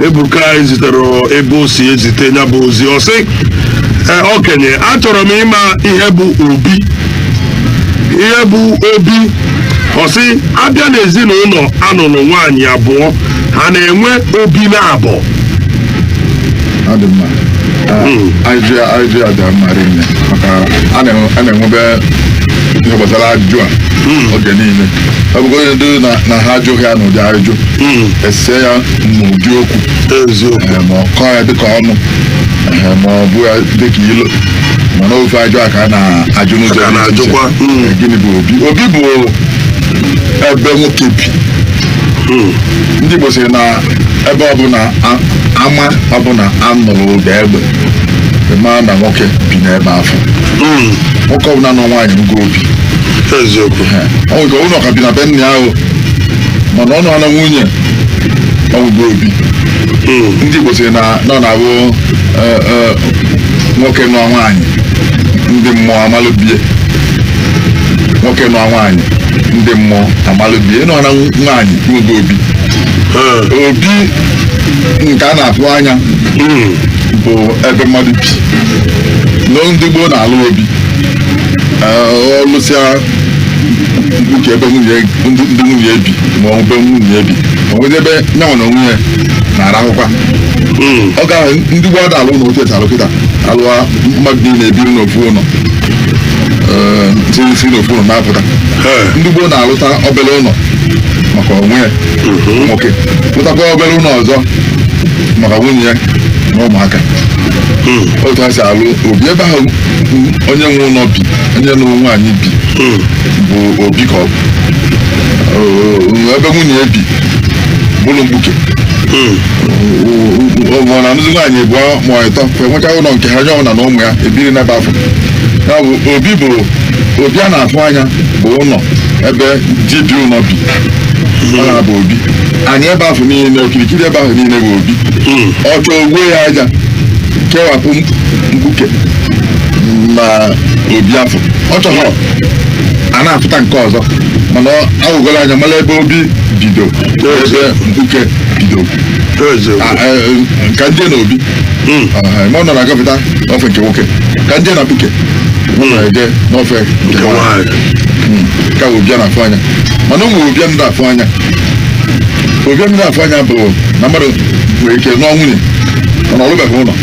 Ebuka anyị zitere ebe o si ezite ya bụ ozi. Ọ sị, "Okenye, achọrọ m ịma ihe bụ obi, ihe bụ obi." Ọ sị, abịa n'ezinụlọ anụrụ nwaanyị abụọ, ha na-enwe obi na abụọ? Ọ dị mma. Ajụjụ a dị mma rinne, maka a na-enwebe ihe gbasara ajụjụ a oge niile. Ọ bụgodị ndị na ha ajụghị ya n'ụdị ajụjụ, ese ya n'ụdị okwu. Ma ọ kọọ ya dịka ọnụ, ma ọ bụ ya dịka ilo, mana ofe ajụ a ka a na-ajụ n'ụzọ Ka a dị iche iche. na-ajụkwa. Gịnị bụ obi? Obi bụ ebe nwoke bi. Ndị Igbo sịrị na ebe ọbụla ama ọbụla a nụrụ ụda egbe, ma na nwoke bi n'ebe afọ. Nwoke ọbụla nọ nwaanyị ngo obi. Ọ nwere ike ụlọ ka bi na be nna ya ahụ, mana ọ nọ na nwunye, ọgwụgwọ obi. Ndị Igbo sịrị na nọ na-abụ nwoke nụọ nwaanyị, ndị mmụọ amalụbie. Nwoke nụọ nwaanyị, ndị mmụọ amalụbie. Nọ na nwaanyị nwego obi. Obi nke a na-afụ anya bụ ebe mmadụ bi. Na ndị gboo na-alụ obi, ọ lụsịa nke ebe nwunye ndị nwunye bi, ma ọ bụ ebe nwunye bi, o nwezi ebe nyanwa na onwe ya na-arahụkwa. Ọ ga ndị gboo na-alụ ụlọ otu esi alụ kịta, alụwa mmadụ niile ebiri n'ofu ụlọ, si n'ofu ụlọ na-apụta. Ndị gboo na-alụta obere ụlọ maka onwe ya nwoke, lụtakwa obere ụlọ ọzọ maka nwunye ya na ụmụaka. Otu ha si alụ obi, ebe ahụ onye nwe ụlọ bi, onye nụrụ nwaanyị bi, bụ obi ka ọ bụ. Ebe nwunye ya bi bụrụ mkpuke. Ma ọ na-anụzi nwaanyị abụọ ma ọ ịtọ, kwa enwecha ụlọ nke ha, onye ọbụla na ụmụ ya ebiri n'ebe afọ ya. Bụ obi, bụ obi a na-afụ anya, bụ ụlọ ebe di bi, ụlọ bi, ọ na-abụ obi anyị. Ebe ahụ niile, okirikiri ebe ahụ niile bụ obi. Ọ chọọ ogbuo ya aja, kewapụ mkpuke na obi afọ. Ọ chọrọ a na-afụta nke ọzọ, mana awụgoro anya mara ebe obi bido, ebe mkpuke bido. Ka nje na obi ma ọ nọ na-agafeta n'ofe nke nwoke, ka nje na mkpuke ọ na-eje n'ofe nke nke nwaanyị. Nwaanyị. Ka obi a na-afụ anya, mana ụmụ obi ndị afụ anya, obi ndị afụ anya bụ na mmadụ nwere ike nụọ nwunye, mana ọ lụbeghị ụlọ.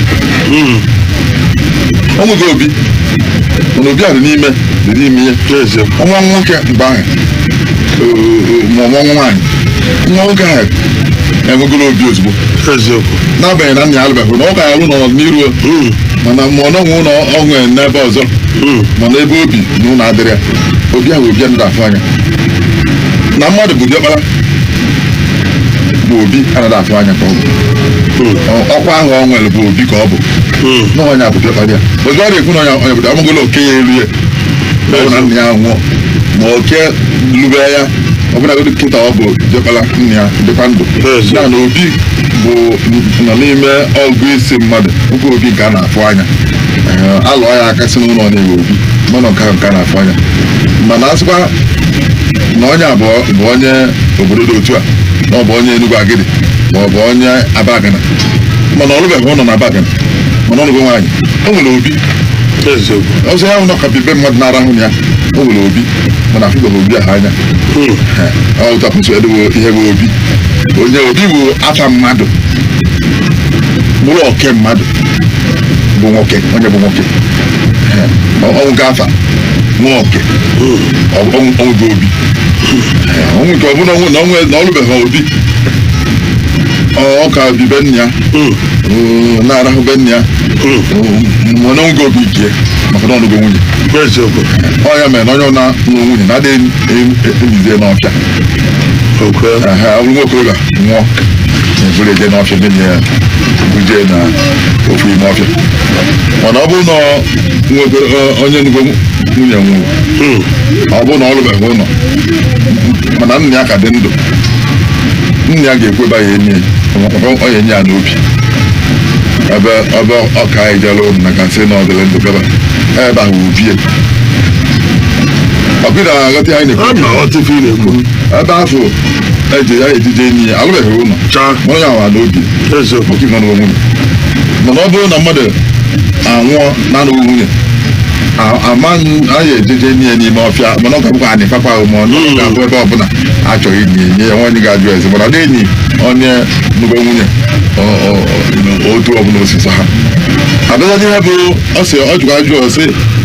O nweghị obi, mana obi a dị n'ime ihe. Nwa nwoke mgbe ahụ, ma nwa nwaanyị, nwa nwoke ahụ enwegoro obi ozugbo, n'agbanyeghị na nna ya alụbeghị, na ọ ga-alụ n'ọdịnihu. Mana ma ọ nọnwe ụlọ ọ nwere n'ebe ọzọ, mana ebe obi na ụlọ adịrị ya. Obi ahụ, obi anaghị afụ anya na mmadụ bụ diọkpara, bụ obi anaghị afụ anya ka ọ bụ. Ọkwa ahụ ọ nwere bụ obi ka ọ bụ na onye bụ diọkpara ya. Ozugbo ọ na-ekwu na onye bụ amagolo oke ya elu ya, ọ bụ na nna ya nwụọ, ma oke lube ya, ọbụlagodi kịta ọ bụ diọkpara, nna ya dịkwa ndụ. Ya na obi bụ nọ n'ime ọgụ isi mmadụ nwoke, obi nke a na-afụ anya. Alụọ ya aka si n'ụlọ na-ewe obi, mana nke ahụ nke a na-afụ anya. Mana asịkwa na onye a bụ onye obodo dị otu a, na ọ bụ onye Enugu Agidi, ma ọ bụ onye Abagana, mana ọ lụbeghị ụlọ na Abagana, mana ọ lụgo nwaanyị, o nwere obi. Ọzọ ya nọ ka bibe mmadụ na-arahụ na ya, o nwere obi, mana afụbeghị obi ahụ anya. Ọ otu akwụsị edowo ihe bụ obi. Onye obi bụ afa mmadụ, bụrụ oke mmadụ, bụ nwoke, onye bụ nwoke. Ọnwụ afa nwa oke, ọnwụgo obi. Ọnwụ nke ọ bụrụ na onwe na ọ lụbeghị obi, ọ ka bi be nna ya, na-arahụ be nna ya, mana ọnwụgo obi ike, maka na ọnụgo nwunye. Ọ ya mere na onye na nụ nwunye na-adịghị emizie n'ọfịa. Ọ bụrụ nwa okorobịa nwụọ, na-eburu eje n'ọfịa, menye ya, buje na ofu ime ọfịa. Mana ọ bụrụ na onye nugo nwunye nwụrụ, ọ bụrụ na ọ lụbeghị ụlọ, mana nna ya ka dị ndụ, nna ya ga-ekwu ebe ya enye ya, maka ọ ya enye ya n'obi ebe ọ ka anyị jere ụlọ na ka nsị na ọ dịrị ndụ gaba ebe ahụ obie. Ọ bụ na aghọta ihe anyị na-ekwu? A na-aghọta ife ị na-ekwu. Ebe afọ eji ya ejije enyi ya alụbeghị ụlọ. Chaa. Mana ya nwa n'obi. Eziokwu. Nwoke nọ n'onwe nwunye, mana ọ bụrụ na mmadụ anwụọ na-anụghị nwunye, ama a ya ejeje enyi ya n'ime ọfịa, mana ọ ga-abụkwa anị fakwa ahụ, ma ọ ga-abụ ebe ọbụla achọghị inye enye ya nwaanyị ga-ajụ eze, mana ọ enyi onye nụgo nwunye, otu ọbụla osisi ha abịaza n'ihe bụ ọ sị ọ jụrụ ajụ, ọ sị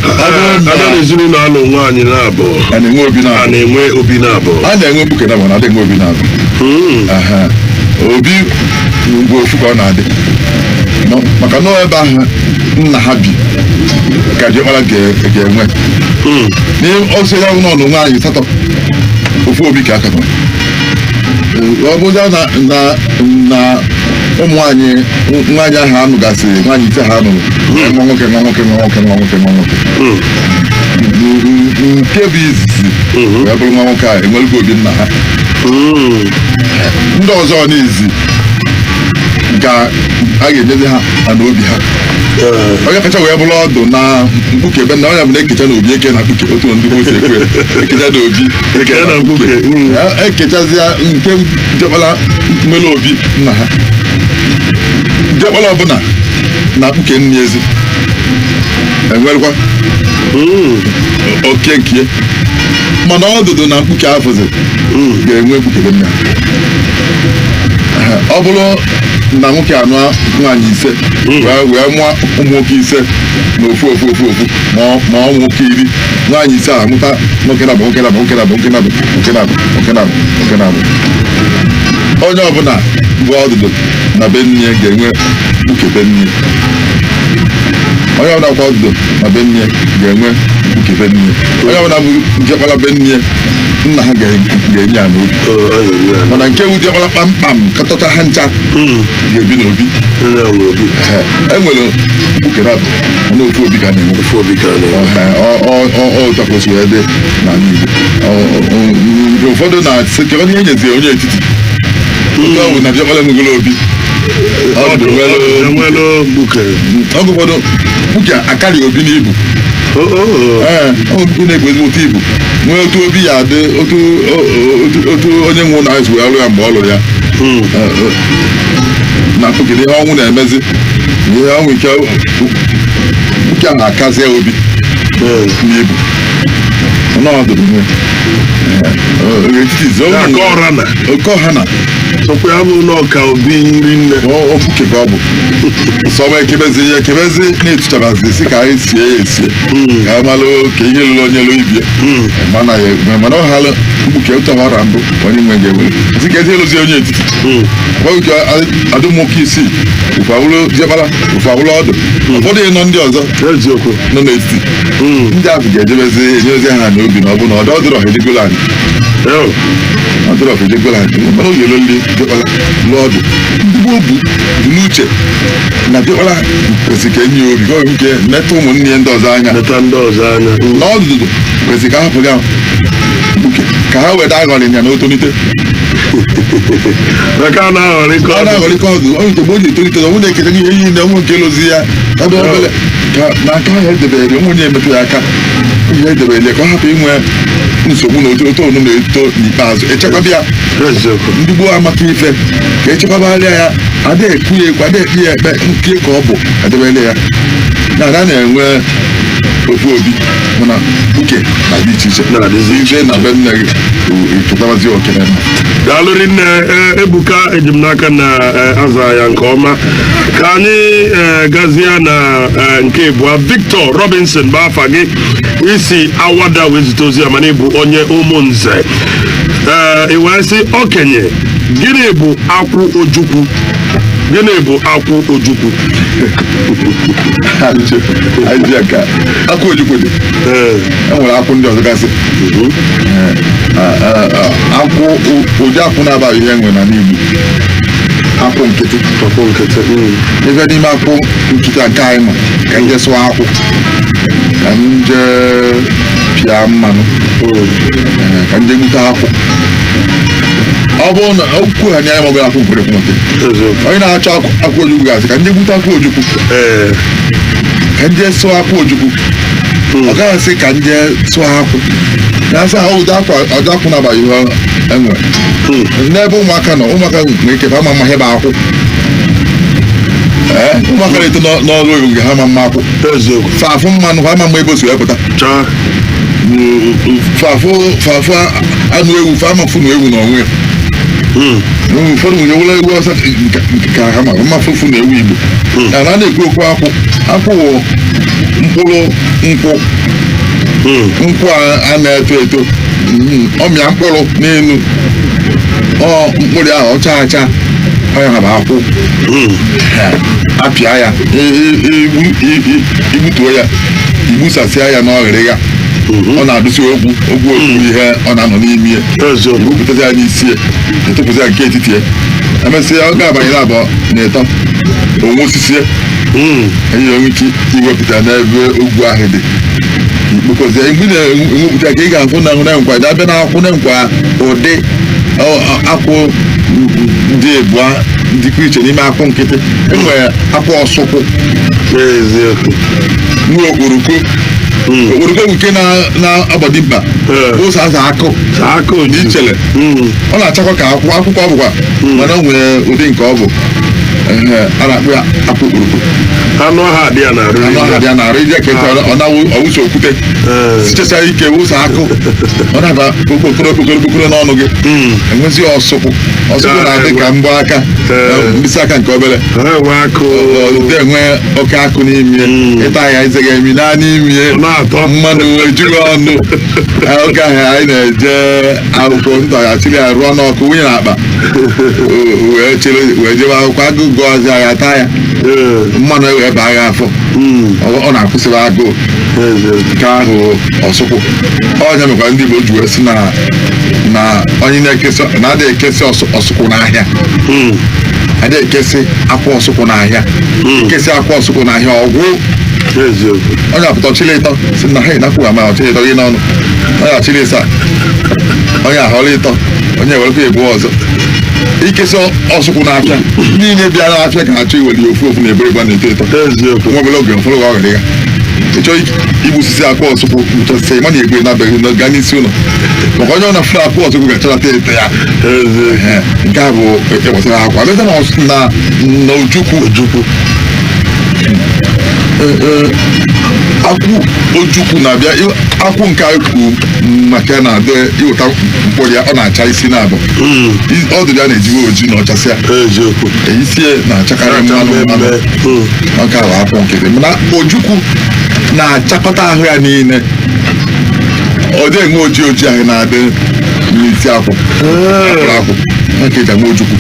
ọ bụrụ na abịa n'ezinụlọ anụ nwaanyị na-abụ a na-enwe obi na a na-enwe obi na-abụ? A na-enwe mkpuke na, mana adịghị obi na-abụ. Aha. Obi bụ ofu ka ọ na-adị. Maka na ebe ahụ nna ha bi ka diọkpara ga-enwe. N'ihe ọsọ ya nọ n'onwe anyị asatọ, ofu obi ka aka nwere. Ọ bụrụ na ụmụ nwaanyị, nwaanyị ahụ anụgasịrị nwaanyị ise, ha nụrụ nwa nwoke, nwa nwoke, nwa nwoke, nwa nwoke, nwa nwoke, nke bụ izizi wee bụrụ nwa nwoke a enwelugo obi nna ha. Ndị ọzọ n'izi ga a ga-enyezi ha na obi ha. Onye kacha wee bụrụ ọdụ na mkpuke ebe na onye bụ na-ekecha na obi, eke na mkpuke, otu ndị gboo si ekwe, ekecha na obi. Eke na mkpuke. Ekechazịa nke diọkpara nwere obi nna ha, diọkpara ọbụla na mkpuke nni ezi enwerekwa oke nke, mana ọdụdụ na mkpuke afụzi ga-enwe mkpuke nna ha. Ọ bụrụ na nwoke anụ nwaanyị ise wee mụọ ụmụ nwoke ise na ofu ofu ofu ofu, ma ọ nwoke 10, nwaanyị ise a mụta nwoke na-abụ, nwoke na-abụ, nwoke na-abụ, nwoke na-abụ, nwoke na-abụ, nwoke na-abụ, nwoke na-abụ, onye ọbụla bụ ọdụdụ na be nne ga-enwe mkpuke be nne. Onye ọbụla kwa ọdụdụ na be nne ga-enwe mkpuke be nne. Onye ọbụla bụ diọkpara be nne, nna ha ga-enye ya n'obi. Ọ ga-enye ya. Mana nke bụ diọkpara kpamkpam katọta ha ncha ga-ebi n'obi. Onye a nwe obi. Ee, e nwere mkpuke na abụ, mana ofu obi ka a na-enwe. Ofu obi ka a na-enwe. Ọ otu a ka o si wee dị n'ala Igbo. Ụfọdụ na-asị kedu ihe nyezie onye etiti, otu ọ bụ na diọkpara enwegolo obi, ọdụ nwere. Enwere mkpuke. Oge ụfọdụ mkpuke akarị obi n'ibu. Oh. Ee, ọ bụ mkpuke na-ebu ezigbo ibu, nwee otu obi ya adị, otu onye nwe ụlọ ahụ si wee lụ ya mgbe ọ lụrụ ya. Na mkpuke na ihe ọnwụ na-emezi na ihe ọnwụ ike, mkpuke ahụ akazie obi n'ibu ọnọdụ nwe etiti. Ya ka ọra na oke ọha na sọkwa ya bụ na ọka obi nri nne. Ofuke ka ọ bụ sọma ekebezi ya ekebezi na-etuchabazi si ka anyị sie ya esie ka a malụ ka ihe lụrụ onye lụ ibie, mana ya mana ọ halụ mkpuke ụtọhọra mbụ onye nwe ga-ewere si ka ezi elụzi onye etiti. Ọ adụmnwoke isii, ofu awụrụ diọkpara, ofu awụrụ ọdụ, ụfọdụ ịnọ ndị ọzọ nọ n'etiti, ndị ahụ ga-ejebezi enyezi ha n'obi na ọ bụ na ọdọ ọdụrọ ha ejegolo anyị. Ọdụrọ ha ejegolo anyị, mana oge elu ndị diọkpara lụọ ọdụ, ndị gboo bụ n'uche na diọkpara kwesịrị ka enye ya obi ka o nwee ike neta ụmụnne ya ndị ọzọ anya. Leta ndị ọzọ anya. Na ọdụdụ kwesịrị ka a hapụrụ ya mkpuke ka ha weta aghọrị ya na o tolite. Maka a na-aghọrịkọ. Ọ na-aghọrịkọ ọdụ onye nke mgbe o ji etolite na nwunye eketa ihe niile, nwa nke lụzi ya ebe obere ka na aka ahụ edebere nwunye emetụ ya aka, ihe edebere ka ọ hapụ inwe nsogbu na otu otu onu na-eto n'ikpeazụ echekwaba ya. Ndị gboo amaka ife ka echekwabagharịa ya, ada ekwu ya ekwu, ada ekpe ya ekpe, nke ka ọ bụ edebere ya na ada na-enwe ofu obi, mana uke na-adị iche iche. Na-adịzi iche na be nne gị chọtabazi oke na Daalụ rinne. Ebuka, eji m n'aka na aza ya nke ọma. Ka anyị gazie na nke ịbụa. Victor Robinson bụ afa gị, isi Awada wee zite ozi ya, mana ịbụ onye Ụmụnze. Ị wee sị, okenye, gịnị bụ akwụ ojukwu? Gịnị bụ akwụ ojukwu? Ajụ ya ka akwụ ojukwu dị. E nwere akwụ ndị ọzọ gasị. Akwụ, ụdị akwụ na-abaghị ihe enwe na n'Igbo, akwụ nkịtị. Akwụ nkịtị. Ebe n'ime akwụ nkịtị a nke anyị ma ka nje sụọ akwụ, ka nje pịa mmanụ, ka nje gbute akwụ, ọ bụrụ na okwu ha nye anyị maọbụ akwụ nkwere nkịtị. Onye na-achọ akwụ ojukwu ga-asị ka nje gbute akwụ ojukwu, ka nje sụọ akwụ ojukwu. Ọ gaghị asị ka nje sụọ akwụ. Na-asa ahụ ụdị akwa ụdị akwụ na-abaghị ihe enwe n'ebe ụmụaka nọ. Ụmụaka nwere ike ha ma mma ihe bụ akwụ. Ee, ụmụaka na-eto n'ọrụ oyibo nke ha ma mma akwụ. Fafụ mmanụ, ha ma mma ebe o si wee pụta. Fafụ fafụ anụ ewu, fa ama funu ewu n'onwe ya. Ụfọdụ nwere were ewu ọsọ nke ka ha ma mma fụfụ na ewu Igbo. Na a na-ekwu okwu akwụ, akwụ wụ mkpụrụ nkwụ. Nkwụ a na-eto eto, ọ mịa mkpụrụ n'elu, ọ mkpụrụ ahụ ọ chaa acha, ọ ya bụ akwụ. Apịa ya, igbutuo ya, igbusasịa ya n'ọghịrịgha, ọ na-adụsi ogwu ogwu ogwu ihe ọ na-anọ n'ime ya. Igwupụtasị ya n'isi ya, etopụsị ya nke etiti ya, emesịa ọ ga-abanye na abụọ na ịtọ onwe osisi ya. Anyị enwe ike iwepụta n'ebe ogwu ahụ dị, ikpokozie. Mgbe ị na-enwepụta ka ị ga-afụ na na nkwa abịa na akwụ na nkwa ụdị akwụ dị ebua dịkwa iche n'ime akwụ nkịtị. Enwere akwụ ọsụkwụ, nwee okporoko. Okporoko bụ nke na-agbadi mkpa ụzọ aza akụ na ichele. Ọ na-achakwa ka akwụ akwụkwọ, ọ bụkwa, mana o nwere ụdị nke ọ bụ a na-akpọ ya akwụ okporoko. Anụ ọha dị ya na-arụ. Anụ ọha dị ya na-arụ ije ka ọ na-awụsa okwute sichesa ike wụsa akụ, ọ na-aba okpokoro okpokoro okpokoro n'ọnụ gị. Enwezi ọsụkwụ. Ọsụkwụ na-adị ka mbọ aka, mkpịsị aka nke obere. Ụdị enwe oke akụ n'ime. Ịta ya, eze ga-emi naanị ime mmanụ ejughị ọnụ. Oge ahụ anyị na-eje akwụkwọ nta, ya chiri ya rụọ n'ọkụ, wunye na akpa, wee chere wee jebe akwụkwọ. Agụụ gụọzi ya, taa ya, mmanụ ewee baa ya afọ, ọ na-akwụsịrị agụụ. Nke ahụ ọsụkwụ. Ọnya mekwa ndị Igbo ji wee sị na na onye na-ekesị na-adịghị ekesị ọsụkwụ n'ahịa, adịghị ekesị akwa ọsụkwụ n'ahịa. Ekesị akwa ọsụkwụ n'ahịa, ọgwụ onye apụta ọchịlị ịtọ si na ha nakwụ ama ọchịlị ịtọ gị n'ọnụ, onye achịlị ịsa, onye ahọrọ ịtọ, onye ewerekwa ebu ọzọ. Ikesị ọsụkwụ n'afịa niile bịara afịa ga-achọ iweli ofu ofu na ebere gba na-eto eto. Nwa obere oge mfụrụ gị ọghịrị ya, ịchọ igbusisi akwa ọsụkwụ nchọsị ịma na egbe na-abịaghị gaa n'isi ụlọ, maka onye ọ na-afụrụ akwa ọsụkwụ ga-achọlata ete ya. Nke a bụ gbasara akwa. Abịa na na ojukwu. Ojukwu, akwụ ojukwu na-abịa. Akwụ nke anyị kwuru maka ya na-adị iweta mkpụrụ ya, ọ na-acha isi na-abụ ọdụ ya na-ejiwe oji na ọchasịa. Isi na-achakarị mmanụ mmanụ. Nke ahụ akwụ nkịtị, mana ojukwu na-achakọta ahụ ya niile, ọ dị enwe oji oji ahụ na-adị n'isi akwụ akwụ. Nke eji ama ojukwu,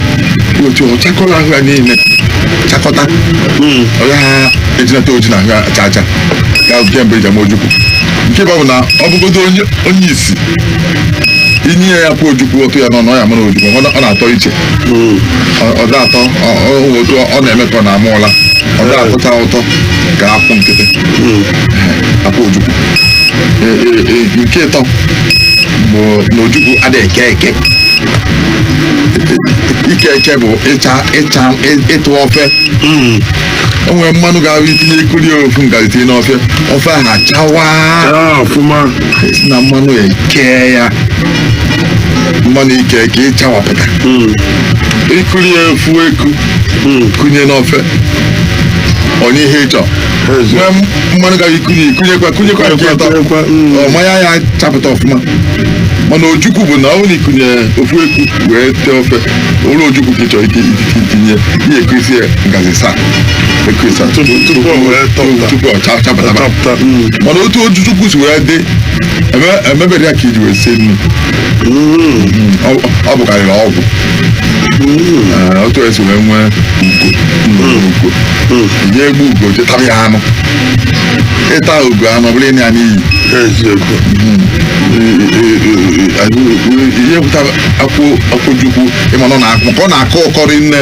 otu ọ chakọrọ ahụ ya niile chakọta, ọ gaghị ejinata oji na ahụ ya acha acha ya. Nke mbụ eji ama ojukwu. Nke bụ na ọ bụgodo onye isi, inye ya kwụ ojukwu, otu ya nọ ya mara ojukwu, ọ na-atọ iche. Ọ na-atọ otu ọ na-eme ka ọ na-ama ụla, ọ na-atọcha ụtọ ka akwụ nkịtị, akwụ ojukwu. Nke ịtọ bụ na ojukwu adịghị eke eke. Ike eke bụ ịcha ịcha, ịtụ ofe. O nwere mmanụ ga-abụ itinye ikuli ofu ngaji tinye n'ofe, ofe ahụ achawa ọfụma. Esi na mmanụ eke ya, mmanụ ike eke ịchawapụta. Ikuli efu eku kụnye n'ofe, onye ihe ịchọ nwee mmanụ gara ikunye ikunyekwa kụnyekwa nke ịtọ, ọ mmanya ya chapụta ọfụma. Mana ojukwu bụ na ọ bụrụ na ikunye ofu eku wee tee ofe ụlọ ojukwu ka ị chọrọ ike itinye ihe, ekwesị ya ngazi saa, ekwesị tupu ọ chapụtaba. Mana otu ojukwu si wee dị, emebere ya ka iji wee sie nri, ọ bụkarịrị ọgwụ. Otu esi wee nwee ugo, ugo nye egbu ugo chetara ya anụ, ịta ugo anụ ọ bụrụ ịna ya n'iyi. Ihe pụtara akwụ akwụjukwu, ịma na ọ na-akụ maka ọ na-akụ ụkọrị nne.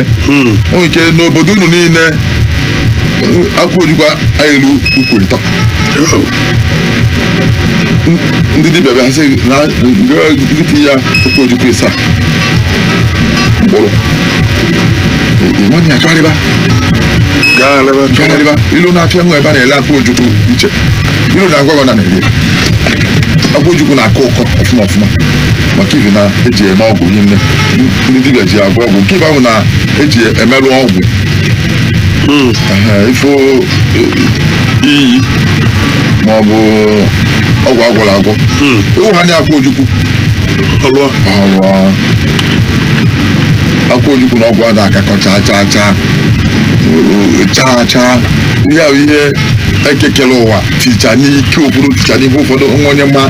O nwere ike n'obodo unu niile, akwụ ojukwu elu ukwu ịtọ. Ndị dibịa bịa sị na nkịtị ya okwu ojukwu ịsa mkpụrụ ịmadụ ya chọgharịba. Gaa lebe. Chọgharịba ilu na-afịa nwa ebe a na-ele akwụ ojukwu iche ilu na-agwa gị na na-eri akwụ ojukwu na-akọ ụkọ ọfụma ọfụma, maka ibi na eji eme ọgwụ niile ndị dibịa ji agwọ ọgwụ. Nke ibe ahụ na eji emerụ ọgwụ. Ehe, ifo iyi ma ọ bụ ọgwụ agwọrọ agwọ, ịwụ ha na akwụ ojukwu. Ọlụọ. Ọrụ akwụ ojukwu na ọgwụ ada akakọ chaa chaa chaa chaa chaa. Ihe ahụ ihe ekekere ụwa ticha n'ike ụfọdụ, ticha n'ihe ụfọdụ, nwa onye mma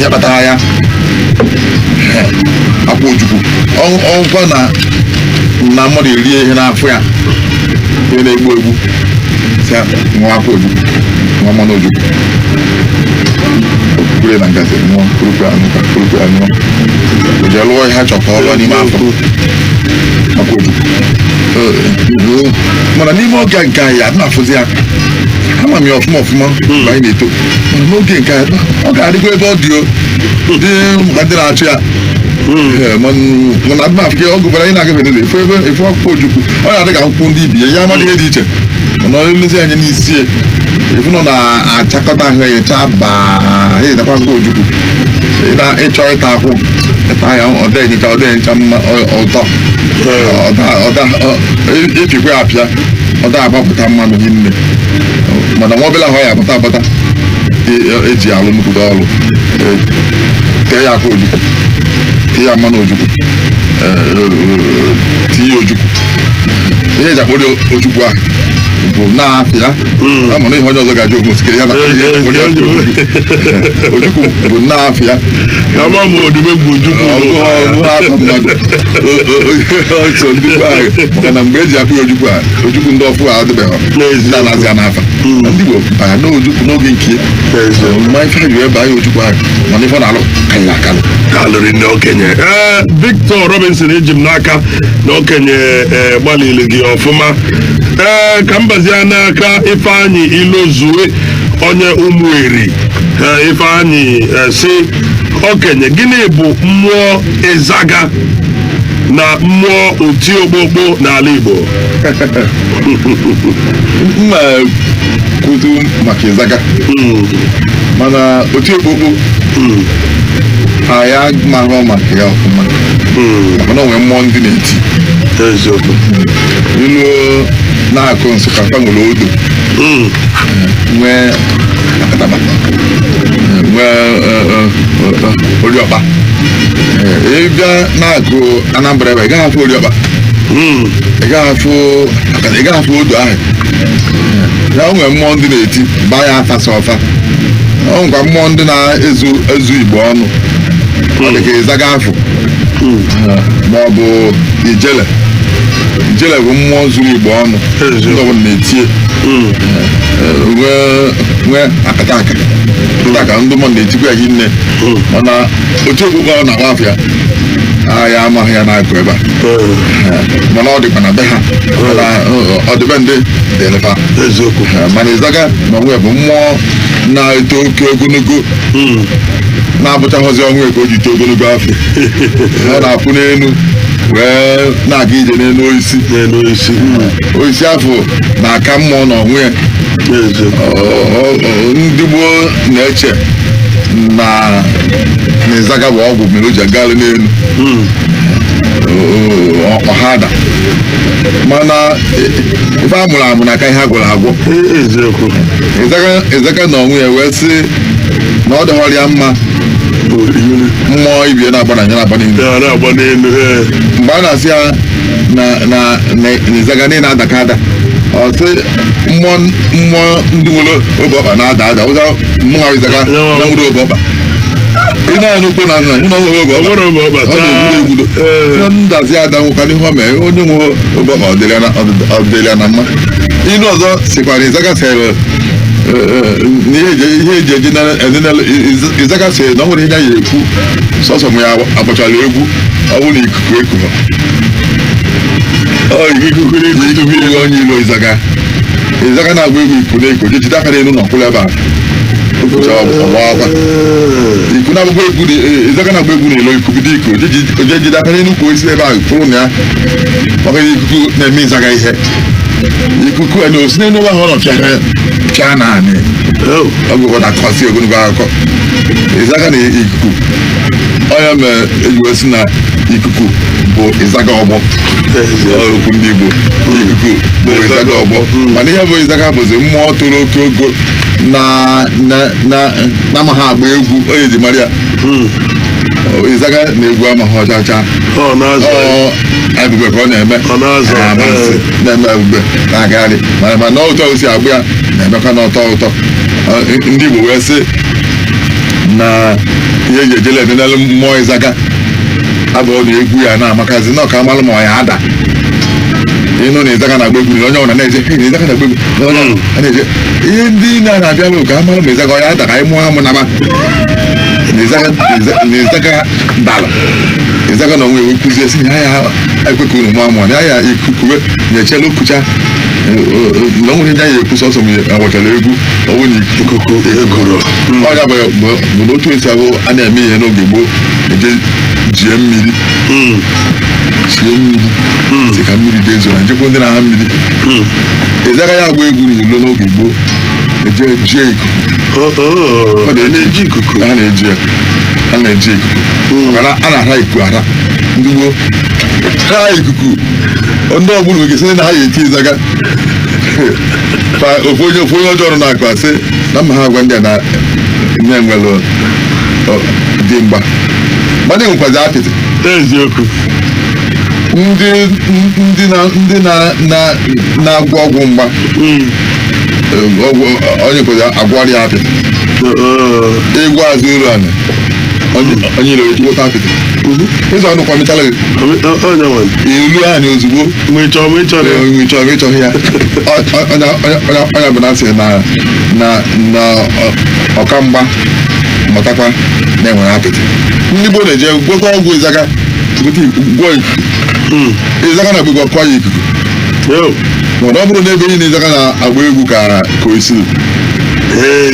ya kpatara ya. Ehe, akwụ ojukwu ọgwụkwa na mmadụ erie ihe n'afọ ya, ihe na-egbu egbu, sị ya ṅụọ akwụ ojukwu, ṅụọ mmanụ ojukwu, kwure na ngazi ṅụọ, kurukwe aṅụkwa, kurukwe aṅụọ, o jee lụọ ihe a chọrọ ka ọ lụọ n'ime afọ akwụ ojukwu. Mana n'ime oge nke anyị adị na-afụzi ya, ama m ya ọfụma ọfụma mgbe anyị na-eto, mana n'oge nke anyị ọ ga-adịkwa ebe ọ dị o dị maka ndị na-achụ ya. Ee, mana adị na-afụ ọ gụbara anyị na-agafe n'ụlọ efu ebe efu akwụkwọ ojukwu, ọ na-adị ka akwụkwọ ndị ibi ya, ya amadị ihe dị iche, mana ọ elezi anya n'isi ya efu nọ na-achakọta ahụ ya chaa baa ya edekwa akwụkwọ ojukwu. Ị na-ịchọ ịta akwụ, ịta ya, ọ dị enyecha, ọ dị enyecha mma ụtọ, ịpịkwa ya apịa, ọ da agbapụta mmanụ hinne, mana nwa obere ahụ ya agbata agbata eji alụ nnukwute ọrụ. Tee ya akwa ojukwu, tee ya mmanụ ojukwu, tinye ojukwu, ihe eji akpọrọ ojukwu ahụ bụ na-apịa ama na ihe onye ọzọ ga-ajụ okwu sikere ya na onye ojukwu bụ na-afịa. Ama m odumegwu Ojukwu. Ọgụ afọ mmadụ so ndị gboo ahụ, maka na mgbe eji akpụ ya ojukwu a, ojukwu ndị ọfụ a adịbeghị. N'ezie. Ndị anazi ya n'afa. Na ndị Igbo bara n'ojukwu n'oge nke ma ife ha ji wee baa ya ojukwu ahụ, mana ife ọ na-alụ karịrị akarị. Kalụrị ndị okenye. Ee, Victor Robinson, eji m n'aka na okenye ee gbalịrị gị ọfụma. Ee, ka m bazie n'aka Ifeanyị Ilozue, onye Ụmụeri. Ee, Ifeanyị si okenye, gịnị bụ mmụọ ịzaga na mmụọ otiokpokpo n'ala Igbo? Mma kwutu maka ịzaga, mana otu okpokpo ha ya marọ maka ya ọfụma, maka na o nwere mmụọ ndị na-eti. Eziokwu. Ilu na-akụ Nsụka, fa nwere odo, nwee akataba, nwee oriọkpa. Ị bịa na-akụ Anambra ebe, ị gaghị afụ oriọkpa, ị gaghị afụ akata, ị gaghị afụ odo ahụ ya. O nwere mmụọ ndị na-eti baa ya afa sọ ọfa. O nwekwa mmụọ ndị na-ezu ezu Igbo ọnụ, ọ dị ka ịzaga afụ ma ọ bụ ijele. Ijele bụ mmụọ zuru Igbo ọnụ, ndị ọbụla na-etie, nwee akata aka akata aka, ndị mmadụ na-etikwa ya hinne, mana otu okpukpe ọ na-agba afọ ya ya amaghị ya na-akụ ebe a, mana ọ dịkwa na be ha, mana ọdịbendị dịrịfa. Eziokwu. Mana ịzaga na onwe bụ mmụọ na-eto oke ogologo, na-abụchaghịzi ọnwụ ka o ji too ogologo afọ. Ọ na-akwụ n'elu wee na-aga ije n'elu osisi. N'elu isi. Osisi afọ na-aka mmụọ na onwe ya. Eziokwu. Ndị gboo na-eche na na ịzaga bụ ọgwụ mere o ji agalị n'elu ọha ada, mana ife a mụrụ amụ na aka ihe a gwọrọ agwọ. Eziokwu. Ịzaga na onwe ya wee sị na ọ dịghọrọ ya mma mmụọ ibie na-agba na ya na-agba n'elu. Ya na-agba n'elu, ee. Mgbe a na-asị ya na na na ịzaga niile adaka ada, ọ sị mmụọ mmụọ ndị nwere obe ọkpa na-ada ada, ụza mmụọ ịzaga na nwere obe ọkpa, ị na-anụ ukwu na nna na nwere obe Ọ ọkpa. nwere obe ọkpa. Ọ na-egbudo egbudo. Ee. Ndazi ada nwụkwa n'ihu o mere onye nwe obe ọkpa, ọ dịrị ya na mma. Ilu ọzọ sikwara ịzaga sịrị na ihe eji eji ịzaga sịrị na ọ nwere ihe ya ekwu sọsọ ma ya agbachara egwu, ọ bụrụ na ikuku ekughọ. Ikuku na-ekutu. Ikuku onye ilo ịzaga, ịzaga na-agba egwu, ikuku na-eku, jide aka n'elu na ọkwụrụ ebe a. Okwucha ọgba akwa. Iku na-agbakwa egwu ịzaga na-agba egwu n'ilo, ikuku bido iku, oje jide aka n'elu ukwu osisi ebe ahụ kwụrụ na ya, maka na ikuku na-eme ịzaga ihe. Ikuku a na osi n'elu ebe ahụ ọ nọ pịara pịa naanị. Ọ bụ na akọsị ogologo akụkọ ịzaga na ikuku. Ọ ya mere eji wee sị na ikuku bụ ịzaga ọgbọ. Okwu ndị Igbo, ikuku bụ ịzaga ọgbọ, mana ihe bụ ịzaga bụzi mmụọ toro oke ogo na na na na-amaghị agba egwu onye ji mara ya. Ịzaga na egwu amaghị ọchacha. Ọ na-azọ. Ọ ebube ka ọ na-eme. Ọ na-azọ, Amasị na-eme ebube na-agagharị, mana mana ụtọ o si agba ya na-emekwa n'ọtọ ụtọ. Ndị Igbo wee sị na ihe eji ejele enenelu mmụọ ịzaga abụọ na egwu ya na-amakazi na ọka amalụ ma ọ ya ada. Ịnụ na ịzaga na-agba egwu, na onye ọbụla na-eje, "Hey, na ịzaga na-agba egwu," na onye ọbụla na-eje ihe ndị na-abịa bụ ka amalụ ma ịzaga ọ ya ada, ka anyị mụọ amụ naba na ịzaga. Na ịzaga dara, ịzaga na onwe ewe kụzie si na ya ekwe ka unu mụọ amụ na ya ikuku nyechela okwucha na onwere ndị anyị ekwu sọsọ mgbe agbachara egwu ọwụ na ikuku egwuro. Ọnya bụ na otu esi abụ a na-eme ihe n'oge gboo, eje jie mmiri, chie mmiri si ka mmiri dị ezo na njekwa ndị na-aha mmiri. Ịzaga ya agba egwu n'ilo n'oge gboo, eje jie ikuku. Ọ na-eji ikuku. A na-eji ya, a na-eji ikuku, maka na a na-ara ikuku ara ndị gboo ha ikuku. Ndị ọbụla nwere ike sị na ha ya eti ịzaga. Ofu onye ọjọọ nọ na-akụ asị na mma ha agwa ndị a na nne nwere dị mgba, mana enwekwazi apịtị. Eziokwu. Ndị na na-agwọ ọgwụ mgba, ọgwụ onye kwezi agwọ ọrịa apịtị. Egwu azụ elu ala, onye ire gwọta apịtị ịzụ ọnụ kwa mechala gị. Onye nwe ilu anyị ozugbo. Ma ị chọrọ, ma ị chọrọ ya. Ịchọrọ ịchọghị ya. Onye bụ na asị na ọkamgba mụtakwa na enwere apịtị. Ndị gboo na-eje gwọta ọgwụ ịzaga, gote gwọ ikuku ịzaga na gbegwe ọkọ ya ikuku. Mana ọ bụrụ na ebe niile ịzaga na-agba egwu ka o siri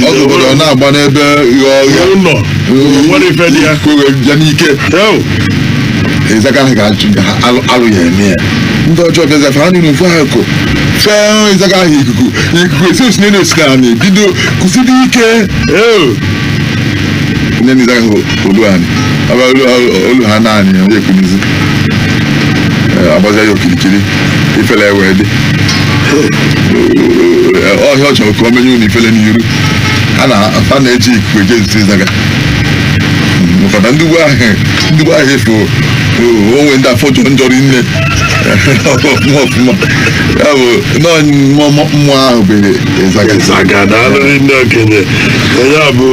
ọ obodo ọ na-agba n'ebe ghe ọhịa. Ụlọ nwere ife dị ya. Ikuku wee bịa n'ike. Ịzaga ahụ ga-achụ alụ ya eme ya. Ndị ọjọọ bịaza fa ha niile ofu akụ fee ịzaga ahụ ikuku, ikuku esi osi n'elu osi n'ala bido kụsidi ike. Nne na ịzaga ahụ olu anyị ọba olu ha naanị onye ekwunizi agbazia ya okirikiri, ifele wee dị ọhịa. Ọ chọrọ ka o menye unu ifele n'iru a na a na-eji ikuku eje ezute ịzaga, maka na ndị ugbo ahụ efu onwe ndị afọ jọrọ njọ rinne ọfụma ọfụma. Ya bụ nọọ mmụọ ahụ bụ ịzaga. Ịzaga, daalụ ndị okenye. Ya bụ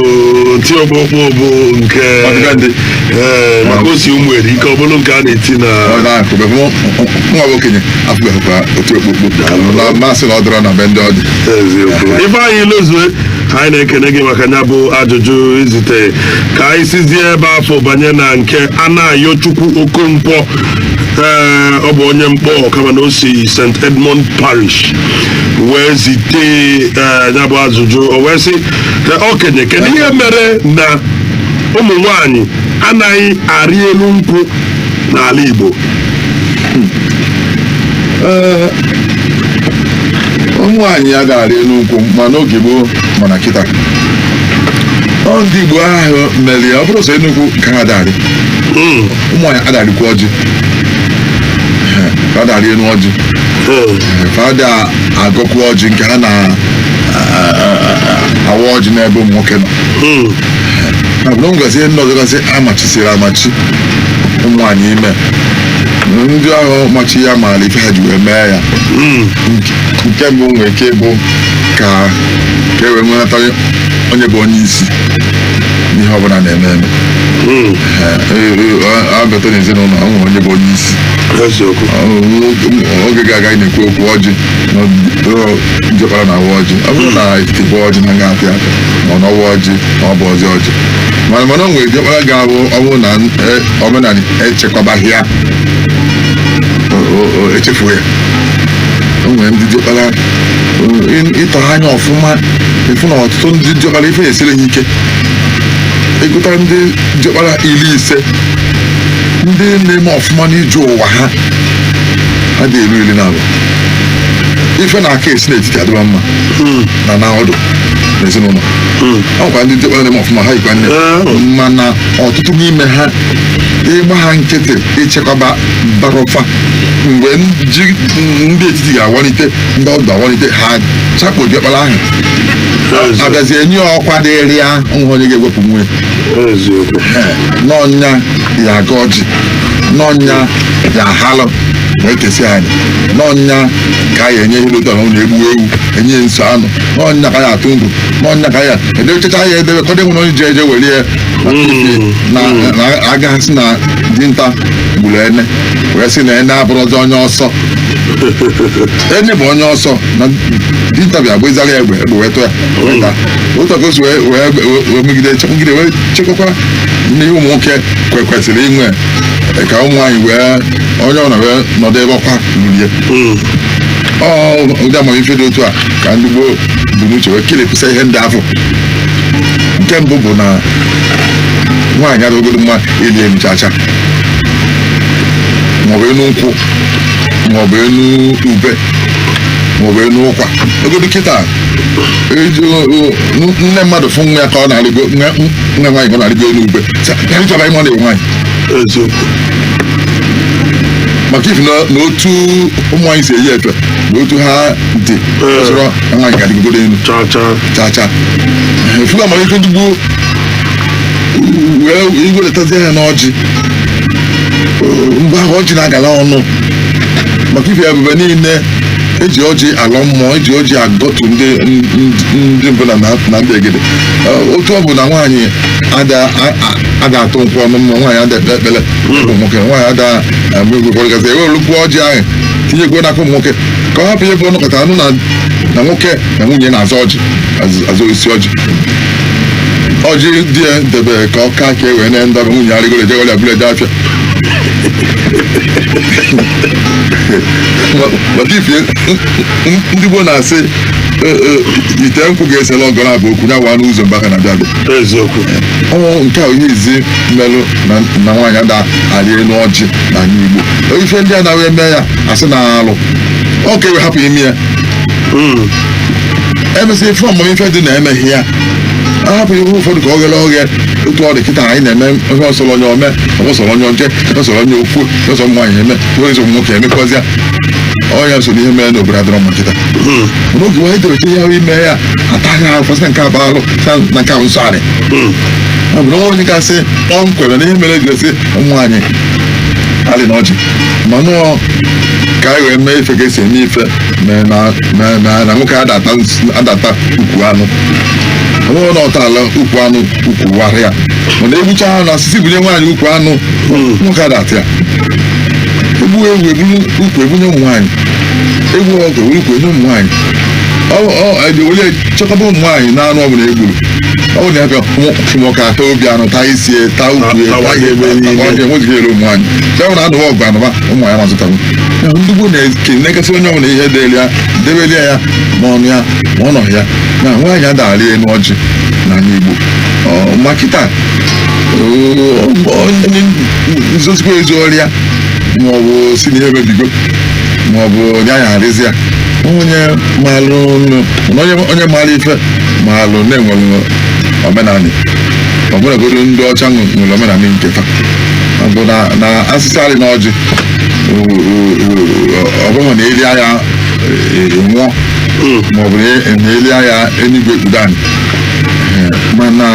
ti okpokpo bụ nke Ọdịbendị. Ee, maka o si ụmụ eri ike ọ bụrụ nke a na-eti na Ọ na-akụbe nwa bụ okenye afụbeghịkwa otu okpokpo na masị na ọ dịrọ na be ndị ọ dị. Eziokwu. Ifeanyị Lozue, anyị na-ekene gị maka ya bụ ajụjụ izite. Ka anyị sizie ebe afọ banye na nke Anayochukwu Okonkwo. Ee, ọ bụ onye mkpọ, kama na o si St Edmund Parish wee zite ee, ya bụ ajụjụ. O wee sị, "Ee, okenye, kedu ihe mere na ụmụ nwanyị anaghị arị elu nkwụ n'ala Igbo?" Ee, ụmụ nwaanyị ya ga-arị elu nkwụ ma n'oge gboo mana kịta. Ọ ndị Igbo ahụ mere ya ọ bụrụ sọ enu nkwụ ka ha darị. Ụmụ nwaanyị adarịkwa ọjị. Ee, ha darị elu ọjị. Fada agọkwa ọjị nke ha na-awa ọjị n'ebe ụmụ nwoke nọ. Na bụ na o ihe ndị ọzọ gasị amachisiri amachi ụmụ nwaanyị ime. Ndị ahụ machi ya maara ife ha ji wee mee ya. Nke mbụ nwere ike ịbụ ka e wee nwenata onye bụ onye isi n'ihe ọbụla na-eme eme. Abata n'ezinụlọ, ọ nwere onye bụ onye isi. Oge ga-aga anyị na-ekwu okwu ọjị njọkọrọ na awa ọjị, ọ bụrụ na etiti bụ ọjị na nga apịa aka ma ọ n'ọwa ọjị ma ọ bụ ọzọ ọjị, mana o nwere diọkpara ga-abụ ọ bụrụ na omenala echekwabaghị ya, echefuo ya. O nwere ndị diọkpara ịtọ ha anya ọfụma, ịfụ na ọtụtụ ndị diọkpara ife esiri ha ike. Ịgụta ndị diọkpara 50 ndị na-eme ọfụma n'ije ụwa ha, ha dị eru 12. Ife na-aka esi n'etiti adịba mma na na ọdụ n'ezinụlọ. Ọ kwa ndị diọkpara na-eme ọfụma, ha yikwa nne, mana ọtụtụ n'ime ha, ịgba ha nkịtị ichekwaba barọfa mgbe ndị etiti ga-awalite, ndị ọdụ awalite, ha chakpo diọkpara ahụ, abịazie enye ya ọkwa dịrị ya, nwa onye ga-ewepụ nwunye n'ọnya ya aga ọjị, n'ọnya ya ahalụ wee kesie anyị, n'ọnya ka a ya enye ihe otu ahụ na-egbu ewu, enye nso anụ, n'ọnya ka ya atụ ngụ, n'ọnya ka ya edebechacha ya edebe ka ọ dị nwere onye ji eje were ya na agaghị sị na dinta gburu ene wee sị na ene abụrụzi onye ọsọ. Ene bụ onye ọsọ na dinta bịa gbezara ya egbe, egbe wee tụ ya wee taa. Otu ka o si wee megide chekwagide wee chekwakwa n'ihe ụmụ nwoke kwesịrị inwe ka ụmụ nwaanyị wee onye ọ na wee nọdụ ebe ọkwa rurie. Ọ ụdị amamife dị otu a ka ndị gboo bụ n'uche wee kelepụsa ihe ndị afọ. Nke mbụ bụ na nwaanyị adịgodo mma ili elu chacha, maọbụ enu nkwụ, maọbụ enu ube, maọbụ enu ụkwa. Ogodo kịta, nne mmadụ fụ nwa ya ka ọ na-arịgo, nwa nwaanyị ka ọ na-arịgo elu ube, ya chọrọ ịma na nwaanyị. Maka ifi na otu ụmụ nwaanyị si eyi efe na otu ha dị sọrọ nwaanyị ka dịgodo elu chacha. Efugo amamife ndị gboo wee iweletazie ya n'ọjị. Mgbe ahụ ọjị na-agala ọnụ, maka ife ebube niile eji ọjị alọ mmụọ, eji ọjị agọtu ndị mbụ na ndị egede. Otu ọ bụ na nwaanyị ada atụ nkwụ ọnụ mmụọ, nwaanyị ada ekpe ekpere ụmụ nwoke, nwaanyị ada egwekọrịgasị, ewelukwu ọjị ahụ tinyekwu n'aka ụmụ nwoke ka ọ hapụ ihe bụ ọnụkọta anụ na nwoke na nwunye na-azọ ọjị, azọ isi ọjị. Ọjị dị ya debe ka ọ ka ka e wee nee ndọrọ nwunye arịgoro ejegọrọ ya bụrụ eje afịa. Maka ife ndị gboo na-asị ite nkwụ ga-esela ọgọ na-abụ okwu ya waa n'ụzọ mgbe aka na-abịa abịa. Eziokwu. Ọ nke a ihe izi mmelụ na nwaanyị ada arị elu ọjị n'ala Igbo. Ife ndị a na-eme eme ya asị na alụ ọ ka ewe hapụ ime ya. Emesịa ife ọmụmụ ife dị na emeghị ya, ahapụ ihe ụfọdụ ka ọ ghere oghe. Otu ọ dị kịta, anyị na-eme ihe ọsọrọ onye ome, ọsọrọ onye oje, ọsọrọ onye okwu, ọsọ nwaanyị eme ihe ọsọ nwoke emekwazịa. Ọnya so n'ihe mere n'obodo adọrọ mma kịta. N'oge wee debecha ihe ahụ ime ya ataghị ahụ kwasị na nke abụ alụ na nke ahụ nsọ anị. Ọ bụ na onye gasị kpọmkwem na ihe mere eji ụmụ nwaanyị alị na ọjị, ma nọọ ka anyị wee mee ife ka esi eme ife na nwoke adata ukwu anụ onwe na ọta ala ukwu anụ ukwu warịa, mana egbucha anụ asịsị bunye nwaanyị ukwu anụ, nwoke adata ya. Egbu ewu eburu ukwu ebunye ụmụ nwaanyị, egbu ọkụ eburu ukwu enye ụmụ nwaanyị. Were chekwaba ụmụ nwaanyị na anụ ọbụla egburu. Ọ bụ na ya ka ụmụ ata obi anụ, taa isi, taa ukwu, enwezighị ere ụmụ nwaanyị. Ya bụ na anụwa ọgụ anụba ụmụ nwaanyị mazụtabụ. Ndị gboo na-ekenegasị onye ọbụla ihe dịrị ya debelie ya n'ọnụ ya ma ọ nọghị ya na nwaanyị adagharị elu ọjị n'ala Igbo. Ma kịta onye nzozikwa ezu ọrịa ma ọ bụ si n'ihe mebigo ma ọ bụ ya ya arịzi ya onye maalụ onye maara ife maalụ na-enwere omenala ọbụlagoro ndị ọcha nwere omenala nke fa bụ na asịsị arị na ọjị ọ bụghị na eli anya nwụọ maọbụ na eli anya enigwe ekpudo anyị, mana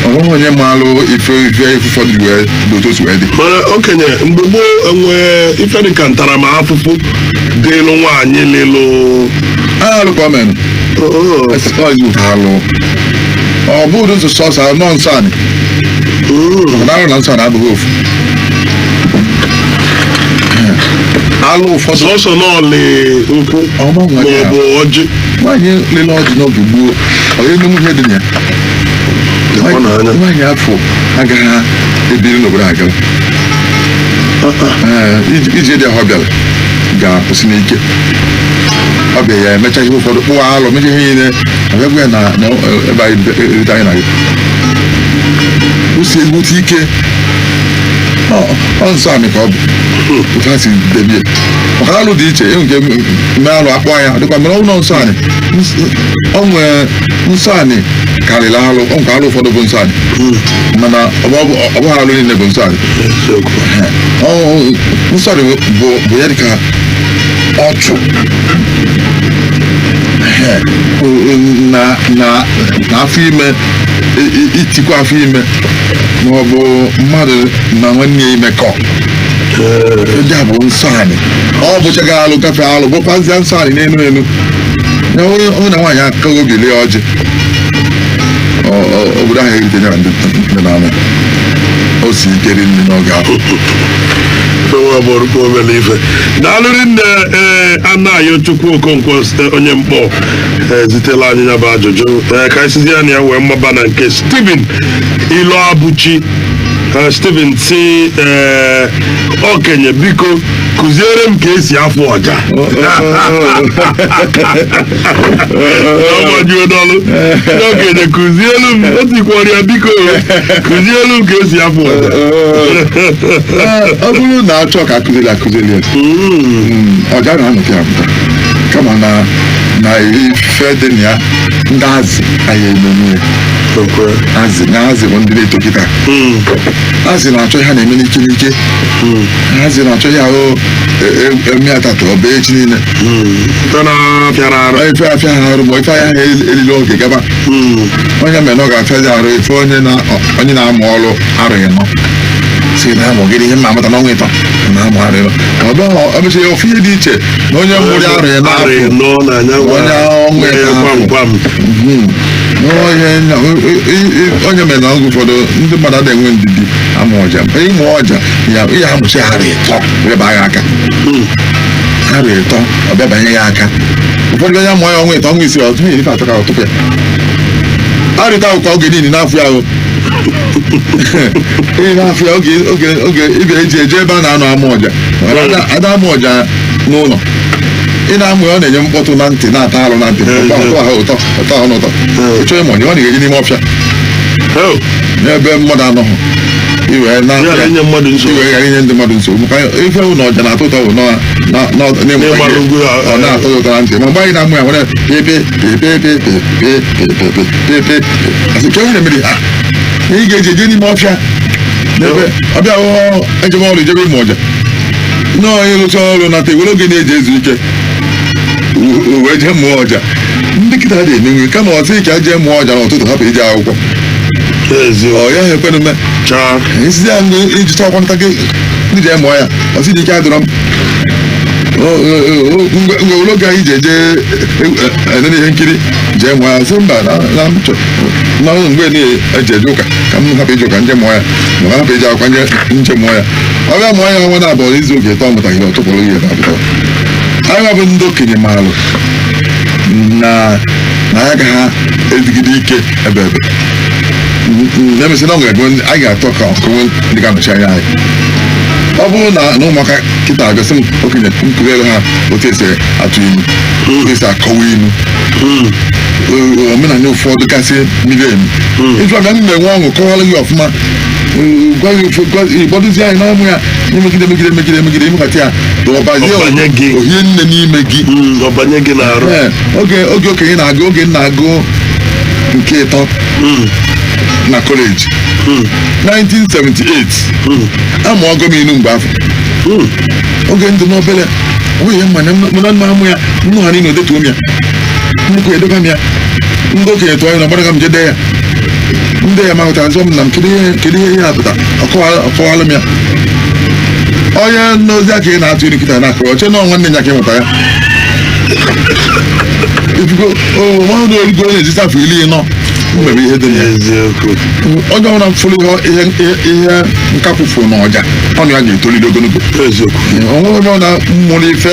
ọ bụghị onye maalụ ife ife ụfọdụ wee dị otu o si wee dị. Mana okenye, mgbe gboo enwee ife dị ka ntaramahụhụ dịlụ nwaanyị lịlụ? Alụ ka ọ mere alụ, ọ bụghị ụzọ sọsọ nọ nsọ anyị, maka na alụ na nsọ anyị abụghị ofu. Alụ ụfọdụ sọsọ n'ọlị nkwụ maọbụ ọjị. Nwaanyị lele ọjị n'oge gboo, ọ ga-emenwu ihe dị na ya. Nwaanyị afọ agaghị ebiri n'obodo agara ije dị ahụ bịara Ga-akwụsị n'ike. Ọ bịa, ya emecha ihe ụfọdụ, kpụọ alụ, mecha ihe niile, abịagwa ya na ebe anyị erute anyị na gị o si ezigbote ike. Ọ nsọ anị ka ọ bụ otu ha si debie, maka na alụ dị iche. Enwe nke mme alụ akpọ ya dịkwa mere ụlọ nsọ anị. Ọ nwee nsọ anị karịrị alụ. Ọ nke alụ ụfọdụ bụ nsọ anị, mana ọ bụghị alụ niile bụ nsọ anị. Nsọ anị bụ ya dịka ọchụ na afọ ime, itikwa afọ ime, ma ọ bụ mmadụ na nwanne ya imekọ. Ndị a bụ nsọ anị. Ọ bụchaghị alụ gafee alụ, bụkwazịa nsọ anị n'elu elu na onye na nwaanyị akaghị obi lee ọjị. Obodo ahụ erite nyara ndị na-anụ o si ike rinne n'oge ahụ. Nwa bụrụkwa obere ife. Daalụrị nne. Ee, Anayo Chukwu Okonkwo, onye mkpọ, zitela anyị ya bụ ajụjụ. Ee, ka anyị sizi ya na ya wee mmaba na nke Steven Ilo Abuchi. Steven si, ee, okenye, biko kụziere m ka esi afụ ọja. Ọgbajuo n'ọlụ. Ndị okenye, kụzielu m. O tikwara ya, biko kụzielu m ka esi afụ ọja. Ọ bụrụ na achọ ka akụziri ya, ọja na-amụta ya amụta, kama na ife dị na ya, ndị azị anyị emenwe ya. Azị na azị bụ ndị na-eto kịta. Azị na-achọ ihe a na-eme n'ike n'ike. Azị na-achọ ihe ahụ eme atatu ọ bụ echi niile. Pịara arụ. Ife afịa ha arụ, ma ife ahịa ha elili oge gaba. Onye mere na ọ ga-afịazi arụ ife onye na-amụ ọrụ arụghị nọ si na-amụ gịnị ihe mma amụta n'ọnwa 3 na-amụ arụghị nọ. Ọ bụ ọ bụcha ofu ihe dị iche na onye mụrụ arụghị arụghị n'afọ nọ na anya. Onye ọnwa ịtọ. Gwam gwam. Onye mere na oge ụfọdụ ndị mmadụ adịghị enwe ndidi amụ ọja. Ịmụ ọja ya, ihe amụchi arụ 3 wee baa ya aka. Arụ 3 ọ bịa banye ya aka. Ụfọdụ onye amụọ ya ọnwa 3, ọnwa 6, ọtụtụ ihe ife atọ ka ọ tụpụ ya. Arụ 3 akwụkwọ oge niile n'afọ ya ahụ ihe n'afọ ya oge ịbịa eji eje ebe a na-anọ amụ ọja. Ada amụ ọja n'ụlọ, ị na-amụ ya, ọ na-enye mkpọtụ na ntị, na-ata arụ na ntị, ụtọ ụtọ ahụ, ụtọ ụtọ ahụ na ụtọ. Ịchọ ịmụ ọja, ọ na-eje n'ime ọfịa n'ebe mmadụ anọghị, iwee na Ya inye mmadụ nsogbu. Iwee ghara inye ndị mmadụ nsogbu, maka ife bụ na ọja na-atọ ụtọ bụ na N'ịgbalụ ugwu ọ na-atọ ya ụtọ na ntị. Ma mgbe anyị na-amụ ya nwere pepe pepe pepe pepe pepe pepe, asị ke onye na-emeri ha na ị ga-eji eje n'ime ọfịa n'ebe ọbịa hụ ejem ọrụ ijebe ịmụ ọja na onye rụcha ọrụ nata, ewere oge na-eji ezu ike wee jee mụọ ọja. Ndị kịta dị emenwe kama ọ sị ka jee mụọ ọja n'ụtụtụ, hapụ ije akwụkwọ. Eziokwu. Ọ ya ha ekwenụ me. Chaa. Isi ya ndị iji chọọ nta gị ndị jee mụọ ya, ọ sị dị ike adịrọ m mgbe were oge anyị ji eje enene ihe nkiri jee mụọ ya. Sị mba, na m chọ na mgbe na-eji eje ụka ka m hapụ ije ụka nje mụọ ya, ma hapụ ije akwụkwọ nje mụọ ya. Ọ bịa mụọ ya ọnwa na abụọ, izu oge ịtọ, mụtaghị, ọ tụpụrụ ihe na apụtara. Anyị bụ ndị okenye maalụ na ya agaghị edigide ike ebe na-emesị na ọ ga-ebe anyị ga-atọ ka ọkụnwe ndị ga-anọchi anya anyị. Ọ bụrụ na ụmụaka kịta abịa sị m, okenye, m kụziere ha otu esi atụ inu, otu esi akọwa inu, omenala ụfọdụ gasị miri emi, ịjụ abịa, m na-enwe ọṅụ kọwara gị ọfụma, gwa gị ịgbọdụzie anyị n'ọmụ ya, imegide megide megide megide imekata ya, ọbazie Ọbanye gị. Ohie nne n'ime gị. Ọbanye gị n'arụ. Ee, oge okenye na-agụ, oge m na-agụ nke 3 na kọleji, 1978, amụọgo m inu mgbe afọ. Oge ndụ n'obere nwunye mma na mụ na nna amụ ya nnụ ha niile odetuo m ya, nnukwu edoga m ya. Ndị okenye tụọ anyị na ọgbara m jede ya, ndị ya mahụtara zụọ m na m kedu ihe ihe apụta, ọkọwalụ m ya. Onye n'ozi aka ị na-atụ inu kịta na-akọrọ oche na nwanne ya ka ị mụta ya ifugo nwa orugo na-ejisi afọ 40 mmebe ihe dị na ya. Eziokwu. Onye ọbụla fụrụ ihe ihe nkakwụ fụrụ n'ọja, ọnụ ya ga-etolite ogologo. Eziokwu. Onwe onye ọ na-mụrụ ife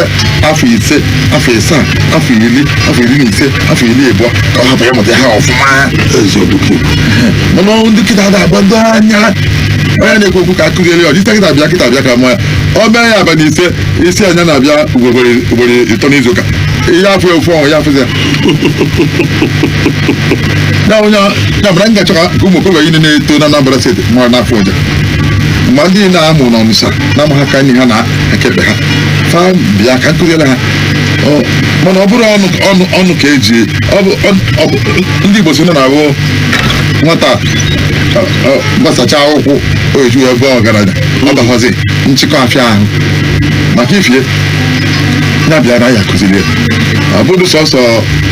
afọ 5, afọ 7, afọ 10, afọ 15, afọ 20, ka ọ hapụ ịmụta ha ọfụma. Eziokwu. Mana ndị kịta ada agbado anya. Onye na-ekwu okwu ka akụziere ya ọjịta kịta bịa, kịta bịa ka mụọ ya. Ọ mee ya abalị 5, isi anya na-abịa ugboro ugboro 3 n'izu ụka, ihe afọ ofu ọnwa ya afụzi ya. Ya onye ya bụla m ga-achọ ka ụmụ okorobịa niile na-eto na Anambra steeti mara n'afọ ọja, ma ndị na-amụ n'Ọnịsha na-amụ ha ka nyi ha na-ekebe ha fa bịa ka nkụziere ha. Mana ọ bụrụ ọnụ ọnụ ọnụ ka eji ọ bụ ndị Igbo si na na-abụ nwata gbasacha ụkwụ o eju ebe ọgaranya ọ baghọzi nchịkọ afịa ahụ maka ifie ya bịara ya akụziri ya. Ọ bụrụ sọsọ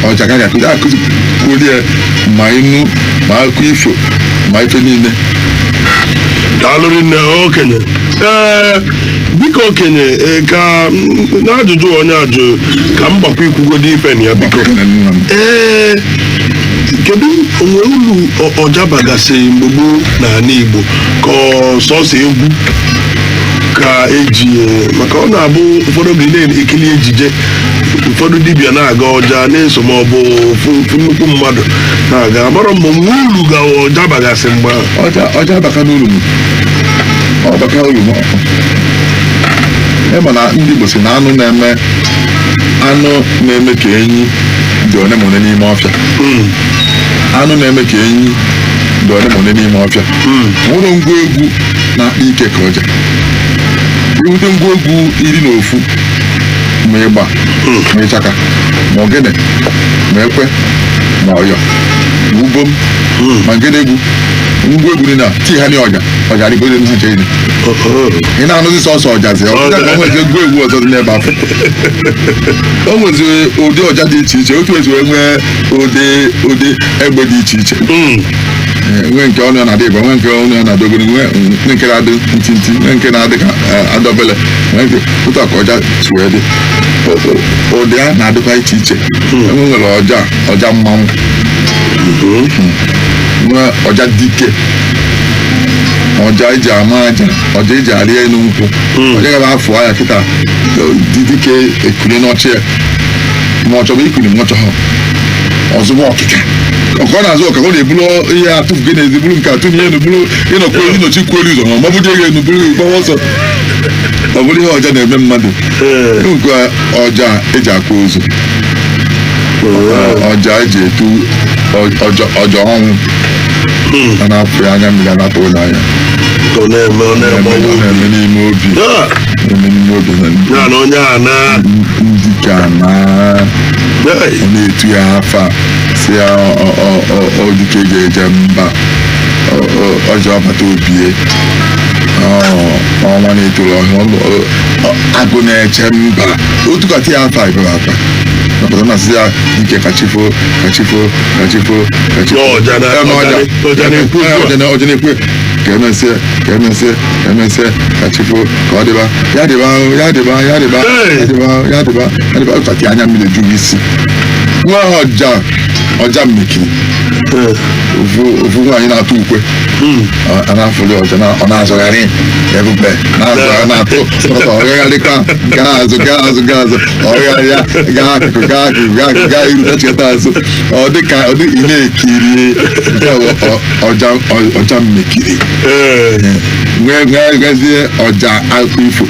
ọja ka a ga-akụzi, akụzi kwurie ma inu ma akụkọ ifo ma ife niile. Daalụ rinne, okenye. Ee, biko okenye, ka n'ajụjụ onye ajụ ka m gbakwa ikwugodi ife na ya, biko. Ee, kedu onwe ulu ọja bagasị mgbe gboo n'ala Igbo, ka ọ sọsọ egwu ka eji maka ọ na-abụ ụfọdụ oge ị na-ekiri ejije, ụfọdụ dibịa na-aga ọja na-eso ma ọ bụ fụ nnukwu mmadụ na-aga mara mgbe nwe ulu ga ọja bagasị mgbe ahụ? Ọja ọja abaka n'uru m, ọ baka uru m. Ịma na ndị Igbo si na anụ na-eme ka enyi dị one ma one n'ime ọfịa. Anụ na-eme ka enyi dị one ma one n'ime ọfịa. Nwere ngwa egwu na-akpa ike ka ọja. Iwute ngwa egwu 11, ma ịgba, ma ịchaka, ma ogene, ma ekwe, ma ọyọ, ma ubom, ma ngene egwu, ngwa egwu niile a tii ha n'ọja, ọja adịgo ha nche niile. Ị na-anụzi sọsọ ọjazi ọja ka o nwezi ngwa egwu ọzọ dị n'ebe afọ. O nwezi ụdị ọja dị iche iche, otu esi wee nwee ụdị ụdị egbe dị iche iche. Nwee nke ọnụ ya na-adị ịgba, nwee nke ọnụ ya na-adị ogologo, nwee nke na-adị ntị ntị, nwee nke na-adị ka adọbele, nwee nke otu a ka ọja si wee dị. Ụdị ya na-adịkwa iche iche. E nwere ọja ọja mmanwụ, nwee ọja dike, ọja eji ama aja, ọja eji arị elu nkwụ, ọja gaba afọ ya kịta dị dike ekunie n'ọchị ya, ma ọ chọrọ ikuni ma ọ chọghọ ọzụgbọ ọkịka ọkọ ọ na-azụ ọka, ọ na-eburu ihe atụfu gị na-ezi buru nke atụ ihe buru ịnọkwu ịnọchi kwuo elu ụzọ ma ọ bụrụ ego enu buru gbawa ọsọ. Ọ bụrụ ihe ọja na-eme mmadụ nke ọja eji akwa ozu, ọja eji etu ọja ọja ọnwụ a na-apụ ya anya mmiri a na-apụ ụlọ anya. Ọ na-eme ọ na-agbawa ọ obi. Na-eme n'ime obi. Na-eme n'ime obi na ya na onye a na ndị ka na Hey. Ọ na-etu ya afa si ya ọ dike ga-eje mba, ọjọ ọbata obie ọnwa na-etoro ọhịa, agụ na-eche mba otu kata ya afa ibebe akwa napụta na sị ya dike kachifo kachifo kachifo kachifo. Ọja Eh, na ọja. ọja na-ekwu Eh, okwu a. ọja na-ekwu ka emesịa ka emesịa ka emesịa kachifo ka ọ dịba ya dịba ya dịba ya dịba. Hey! Ya dịba ya dịba ya dịba ụtati anya mmiri ju isi nwa ọja ọja mmekiri. Ofu ofu nwaanyị na-atụ ukwe ọ na-afụli ọja ọ na-azọgharị ebube na-azọ na-atụ ọgagharịkwa gaa azụ gaa azụ gaa azụ ọgagharịa gaa akụkụ gaa akụkụ gaa akụkụ gaa iru tachikata azụ. Ọ dị ka ọ dị ị na-ekiri nke a bụ ọja ọja mmekiri. Nwee nwee gazie ọja akụkọ ifo,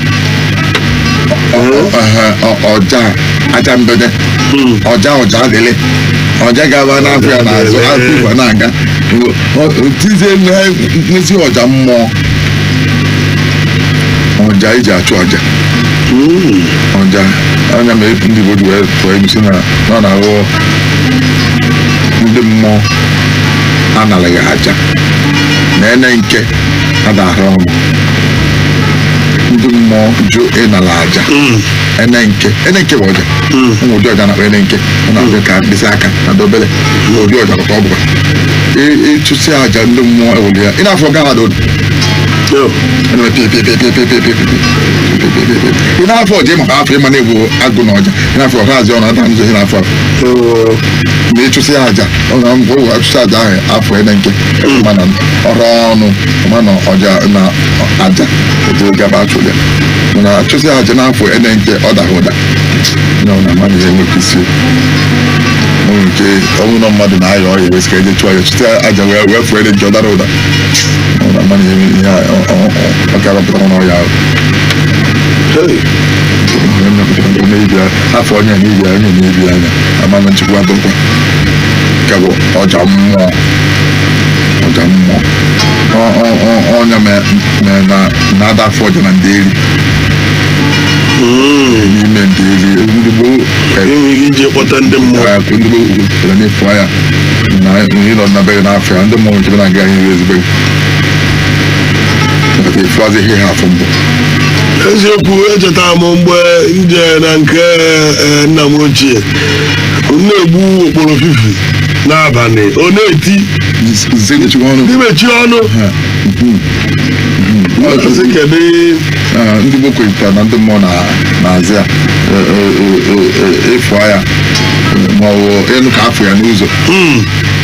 ọja aja mbede, ọja ọja adịlị ọja gaba n'afọ ya n'azụ akụkọ ifo na-aga tizie nwezi ọja mmụọ, ọja eji achụ ọja ọja anya ma ndị Igbo ji wee tụọ ilu si na ọ na-aghọ ndị mmụọ analaghị aja na ene nke adara ọnụ ndị mmụọ jụ ịnala aja. Ene nke ene nke bụ ọja ụmụ ụdị ọja na-akpọ ene nke ọ na-abịa ka mkpịsị aka na dobele ụdị ọja ka ọ bụkwa ịchụsị aja ndị mmụọ eweli ya ị na-afọ gaa ada ụda. Ị na-eme pi pi pi pi pi pi pi pi pi pi pi pi. Ị na-afọ ọja ịmaka afọ ịma na-egbu agụ na ọja ị na-afọ ọha azị ọ na-ada nzọ ị na-afọ afọ ma ịchụsị aja ọ na mgbe ọ achụsị aja ahụ afọ ene nke mana ọrụ ọnụ mana ọja na aja eje gaba achụ ya mana achụsị aja n'afọ ene nke ọ dara ụda na ọ na-ama na ihe nwepụ isi nwere nke ọnwụ na mmadụ na-aya ọya wee sị ka eje chụọ ya chụsị aja wee wee fụọ ene nke ọ dara ụda. Ọ Mana ihe ọ ga-arọpụta n'ọya ahụ. Hey. Afọ onye na-ebi anya na-ebi anya ama na nchekwa dọkwa nke bụ ọja mmụọ, ọja mmụọ. Ọnya mere na na-ada afọ ọja na nderi n'ime nderi ndị gboo. Enweghị ike iji kpọta ndị mmụọ. Ndị gboo kwere na-efu anya na ịnọ na be n'afọ ya, ndị mmụọ nchebe na-aga anyị ezigbo maka efuazị ihe ha afọ mbụ. Eziokwu, echetara m mgbe nje na nke nna m ochie m na-egbu okporo fifi n'abalị, ọ na-eti nze mechikwa ọnụ. Imechi ọnụ. Sị kedu? Ndị gboo kwenyetara na ndị mmụọ na-azị ya ịfụ ya ma ọ bụ ịnụ ka afọ ya n'ụzọ.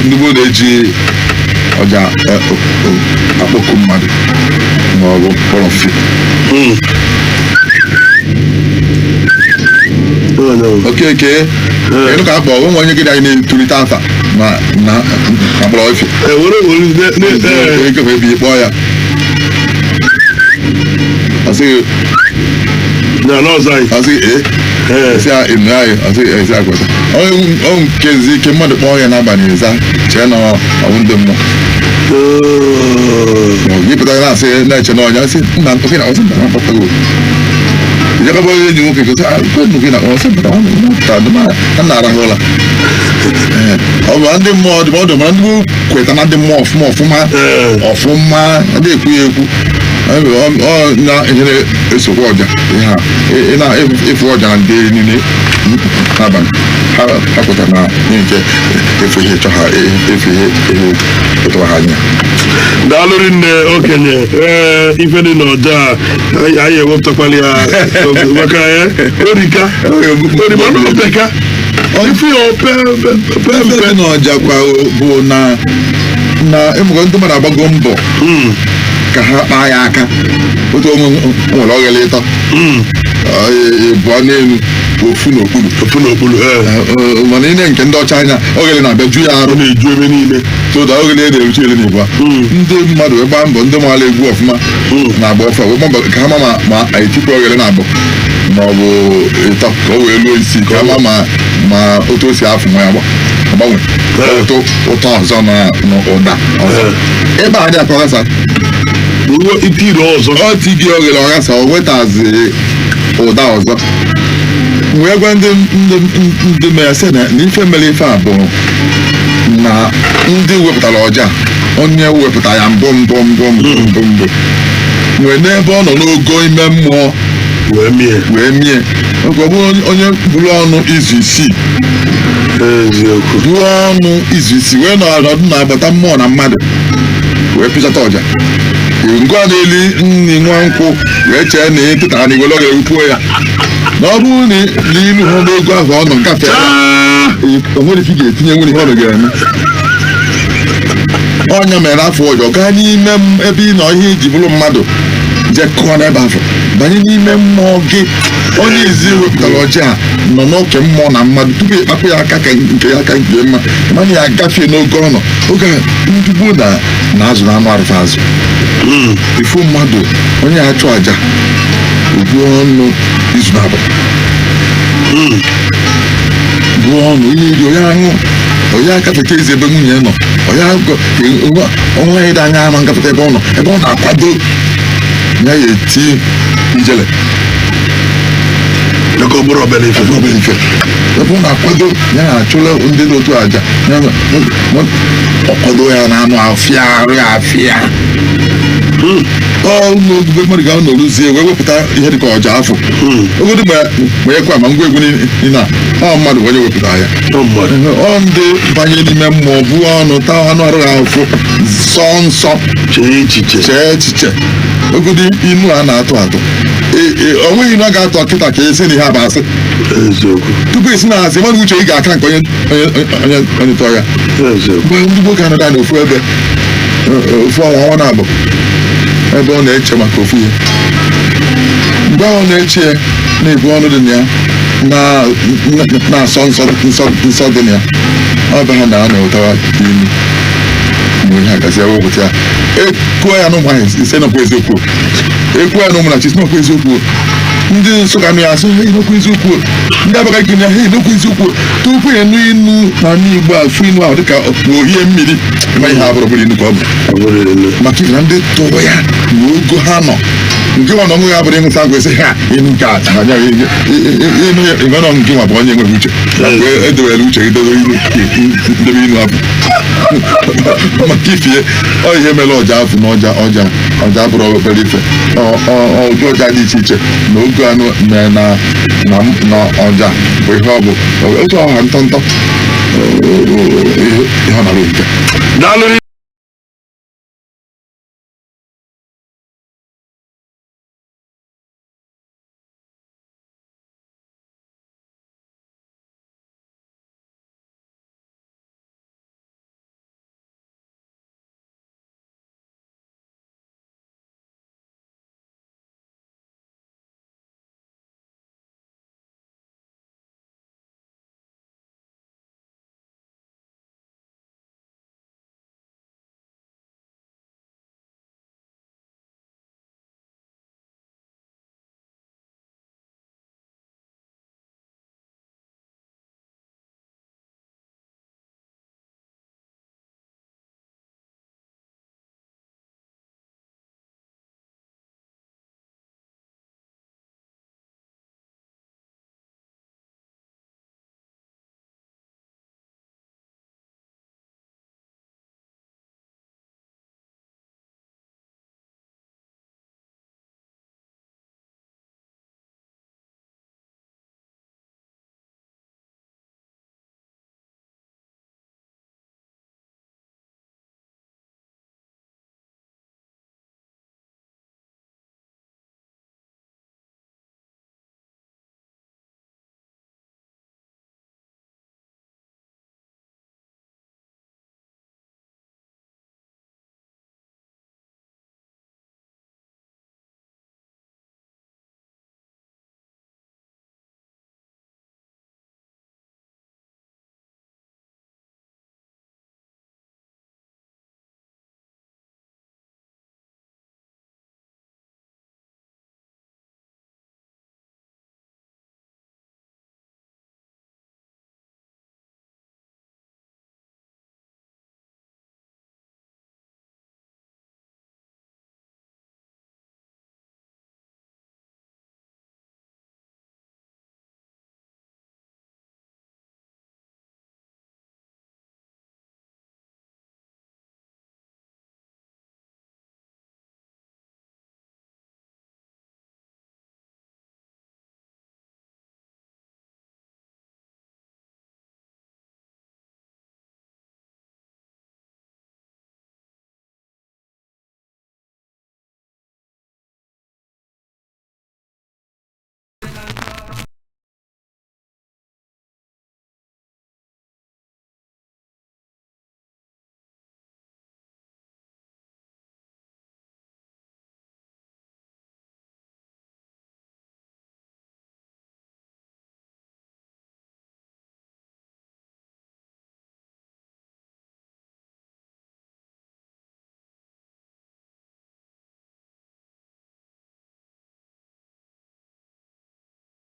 Ndị gboo na-eji ọja akpọku mmadụ ma ọ bụ kpọrọ fi. Okeke ịnụ ka akpọ onwe onye gị anyị na-etolite afa na na na mkpọrọ efi. Ewere were. Eke ebi kpọọ ya, ọ sịghị na n'ọzọ anyị. Ọ sịghị ee, esi a enu anyị, ọ sịghị esi akweta ọ nkezi ike mmadụ kpọọ ya n'abalị ịza chee na ọ bụ ndị mmụọ ma ọ bụ ịpụta na-asị na-eche na ọnya sị nna oke na ọsị nna akpọtago ịjakọba onye enyi nwoke gosi kwe nwoke na ọsị nna ọ na-arahụ ụra. Ọ bụ ndị mmụọ dị ọdụ, mana ndị gboo kweta na ndị mmụọ ọfụma ọfụma ọfụma, ndị ekwu ya ekwu. Ọ na ihe na-esokwa ọja ihe a ị na-efu ọja na ndị niile n'abalị ha kweta na ihe nke efu ihe chọ ha efu ihe ihe pụtara ha anya. Daalụ rinne, okenye. Ee, ife dị n'ọja a, anyị ewepụtakwala ya maka ya orika orima na opeka ife ya ope pe ife mpe. Dị n'ọja kwa bụ na na ịmụgo ndị mmadụ agbago mbọ ka ha kpaa ya aka otu onwe nwere oghere ịtọ, ịbụọ n'elu, ofu n'okpuru. Ofu n'okpuru, ee. Mana ine nke ndị ọcha anya, oghere na-abịa ju ya arụ. Ọ na-eju ebe niile. Soda oghere na-erucha ele na ịbụa. Ndị mmadụ wee gbaa mbọ, ndị maara egwu ọfụma na-agba ọfọ wee gbaa mbọ ka ha ma ma etikwa oghere na abụọ ma ọ bụ ịtọ ka o wee luo isii, ka ha ma ma otu o si afụ nwa ya agbanwe ụtọ ụtọ ọzọ na ụda ọzọ ebe a dị akọghasa. Uwe itiri ọzọ. Ọ ti gị oghere ọghasa, o nwetazi ụda ọzọ. Wee gwa ndị mere sị na ife mere ife a bụ na ndị wepụtara ọja, onye wepụtara ya mbụ mbụ mbụ mbụ mbụ mbụ wee n'ebe ọ nọ n'ogo ime mmụọ wee mie. Wee mie oge ọ bụrụ onye buru ọnụ izu 6. Eziokwu. Buo ọnụ izu 6 wee nọdụ na-agbata mmụọ na mmadụ wee pịchata ọja ngwa na-eli nri nwa nkwụ wee chee na ịtụtara na igwele ọ ga-ewupuo ya na ọ bụrụ na ilu hụ n'ogo ahụ ọ nọ gafee, o nwere ife ị ga-etinye, nwere ihe ọ ga-eme. Ọnya mere afọ ọjọọ gaa n'ime ebe ị nọ, ihe iji bụrụ mmadụ jee kụọ n'ebe afọ banye n'ime mmụọ gị. Onye izi wepụtara ọjọọ a nọ n'oke mmụọ na mmadụ tupu ịkpapụ ya aka ka nke ya aka nke mma mana ya gafee n'oge ọ nọ oge a. Ndị gboo na na-azụ na anụ arụfa azụ ifu mmadụ onye achụ aja buo ọnụ izu na abụọ, buo ọnụ onye iri, onye aṅụ, onye agafete ezi ebe nwunye nọ, onye ọnwa ya dị anya ama ngafete ebe ọ nọ, ebe ọ na-akwado ya ya eti ijele. Dịka ọ bụrụ obere ife. Obere ife ebe ọ na-akwado ya na-achụla ndị dị otu aja ya ọ kwado ya na anụ afịa arụ ya afịa ọ n'ogige mmadụ ga nọrụzie wee wepụta ihe dịka ọja afọ ogodo ma ma ekwe ma ngwa egwu niile a ọ mmadụ onye wepụta ya. Ọ mmadụ. Ọ ndị banye n'ime mmụọ buo ọnụ taa anụ arụ ha ụfụ nsọ nsọ. Chee echiche. Chee echiche ogodi inu a na-atụ atụ. O nweghị inu a ga-atụ kịta ka esi na ihe a bụ asị. Eziokwu. Tupu esi na asị mmadụ uche ị ga-aka nke onye onye onye onye tọọ ya. Eziokwu. Mgbe ndị gboo ga-anọdụ n'ofu ebe ofu ọnwa, ọnwa na-abụ ebe ọ na-eche maka ofu ihe, mgbe ahụ ọ na-eche ya na-ebu ọnụ dị na ya na-asọ nsọ nsọ nsọ dị na ya, ọ bụ ha na a na-ewetara inu. Mgbe ihe agasị ya wepụta ya, ekwuo ya n'Ụmụahịa, ise nọkwa eziokwu. Ekwuo ya n'Ụmụnachi, isi nọkwa eziokwu. Ndị Nsụka nụ ya, asị ha nọkwa eziokwu. Ndị Abakaliki nụ ya, ha nọkwa eziokwu. Tupu ịnụ inu na Igbo a, fụ inu ahụ dịka ohie mmiri ma ihe abụrụ bụrụ inu ka ọ bụ, maka ife na ndị tụrụ ya na ogo ha nọ nke nwa na ọṅụ ya bụrụ ịṅụta agwa esi ha inu nke a anya inu ya. Ịnọ nke nwa bụ onye nwere uche mgbe edowere uche gị dobe inu, dobe inu afọ maka ifie ọ ihe mere ọja afọ na ọja ọja ọja bụrụ obere ife. Ụdị ọja dị iche iche na ogo anụ na na na na ọja bụ ihe ọ bụ otu ọha ntọntọ ihe ọ nara ohike. Daalụ.